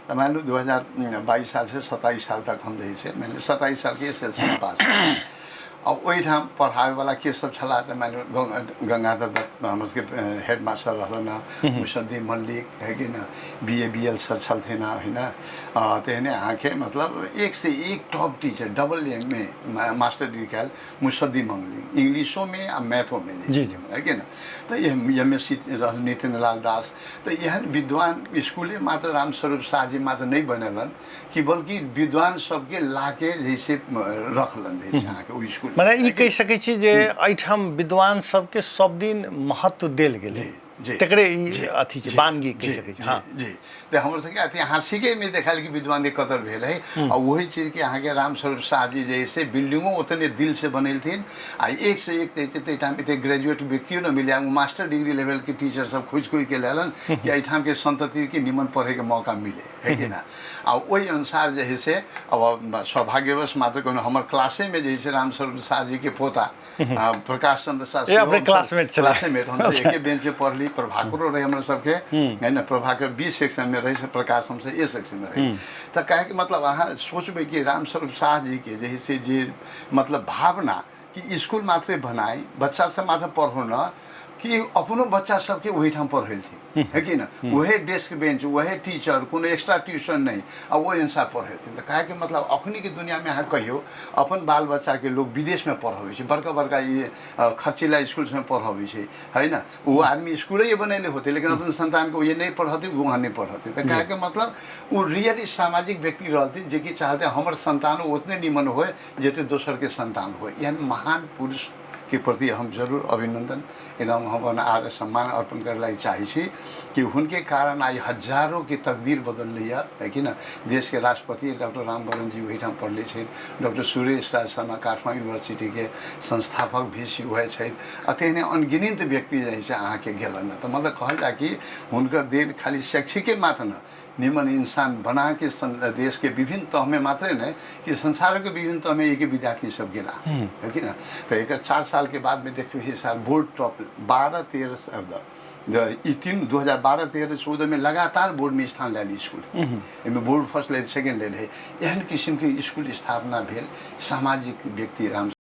तऽ मानि लू 2022 सालसँ 27 साल तक हम जे छै मानि लिअ 27 सालके एस एल सी मे पास केलहुँ। आ ओहिठाम पढ़ाबैवला के सब छलाह तऽ मानि लिअ गंगाधर दत्त हमर सबके हेड मास्टर रहलन हँ, मुसद्दी मल्लिक है कि ने, B A B L sir छलथिन हँ, है ने। तेहने अहाँके मतलब एक से एक top teacher, double M A master degree कयल मुसद्दी मल्लिक, इंग्लिशोमे आ मैथोमे जे जी। है कि ने। तऽ एम एस सी रहल नितिन लाल दास। तऽ एहन विद्वान स्कूले मात्र रामस्वरूप शाह जी मात्र नहि बनेलनि कि बल्कि विद्वान सबके लाके जैसे रखलनि जैसे अहाँके ओहि स्कूल। मने ई कहि सकै छी जे एहिठाम विद्वान सबके सब दिन महत्व देल गेलै। जी, जी। तकरे ई जी, अथी छै, जी, बानगी कहि जी, सकै छी। जी, हँ। जी। तऽ हमर सबके ऐतिहासिकेमे देखायल कि विद्वान के कदर भेल है। आ वही चीजके अहाँके रामस्वरूप शाह जी जे से बिल्डिंगो ओतने दिल से बनेलथिन आ एक से एक जे छै ताहिठाम एते ग्रेजुएट व्यक्तियो ने मिले, ओ मास्टर डिग्री लेवलके टीचर सब खोजि खोजि के लेलन कि एहिठामके संततिके निमन पढ़ैके मौका मिले, है कि ना। आ ओहि अनुसार जे है से अब सौभाग्यवश मात्र कोनो हमर क्लासेमे जे है से रामस्वरूप शाह जी के पोता प्रकाश चंद्र शाह ए, अपने क्लासमेट छलै। क्लासमेट, हमसब एके बेंच पे पढ़ली। प्रभाकरो रहे हमरा सबके, है ना। प्रभाकर बी सेक्शन में रहे, से प्रकाश हमसब ए सेक्शन में रहे। तऽ कहैके मतलब अहाँ सोचबै कि रामस्वरूप शाह जी के जे है से जे मतलब भावना कि स्कूल मात्रे बनाइ, बच्चा सब मात्र पढ़ो न, कि अपनो बच्चा सबके ओहिठाम पढ़ेलथिन, है कि ना। वहे डेस्क बेंच, वहे टीचर, कोनो एक्स्ट्रा ट्यूशन नहि, आ ओहि अनुसार पढ़ेथिन। तऽ कहैके मतलब अखनीके दुनिआँमे अहाँ कहियौ अपन बाल बच्चाके लोक विदेशमे पढ़बै छै, बड़का बड़का ई खर्चीला स्कूल सबमे पढ़बै छै, है ना। ओ आदमी स्कूले बनेले होतै लेकिन अपन संतानके ओ नहि पढ़तै, वहाँ नहि पढ़तै। तऽ कहैके मतलब ओ रियली सामाजिक व्यक्ति रहथिन जेकि चाहते हमर संतानो उतने निमन होए जते दोसरके संतान होए। एहन महान पुरुषके प्रति हम जरूर अभिनंदन एकदम हम अपन आदर सम्मान अर्पण करे लागि चाहै छी कि हुनके कारण आइ हजारों के तकदीर बदललै है कि ना। देश के राष्ट्रपति डॉक्टर रामवरण जी ओहिठाम पढ़ले छथि, डॉक्टर सुरेश राज शर्मा काठमांडू यूनिवर्सिटी के संस्थापक भी सी वएह छथि, आ तेहने अनगिनत व्यक्ति जे से अहाँके गेलनि। तऽ मतलब कहल जाय कि हुनकर देन खाली शैक्षिके मात्र न, निमन इंसान बना के देश के विभिन्न तह में मात्रे नहीं कि संसार के विभिन्न तह में एक विद्यार्थी सब गेला, है कि ना। तो एक 4 साल के बाद में देखियो हे साल बोर्ड टॉप 12 13 14, ई तीन 2012 13 14 में लगातार बोर्ड में स्थान लेल स्कूल, एहिमे बोर्ड फर्स्ट लेल सेकेंड लेल है। एहन किस्म के स्कूल स्थापना भेल सामाजिक व्यक्ति राम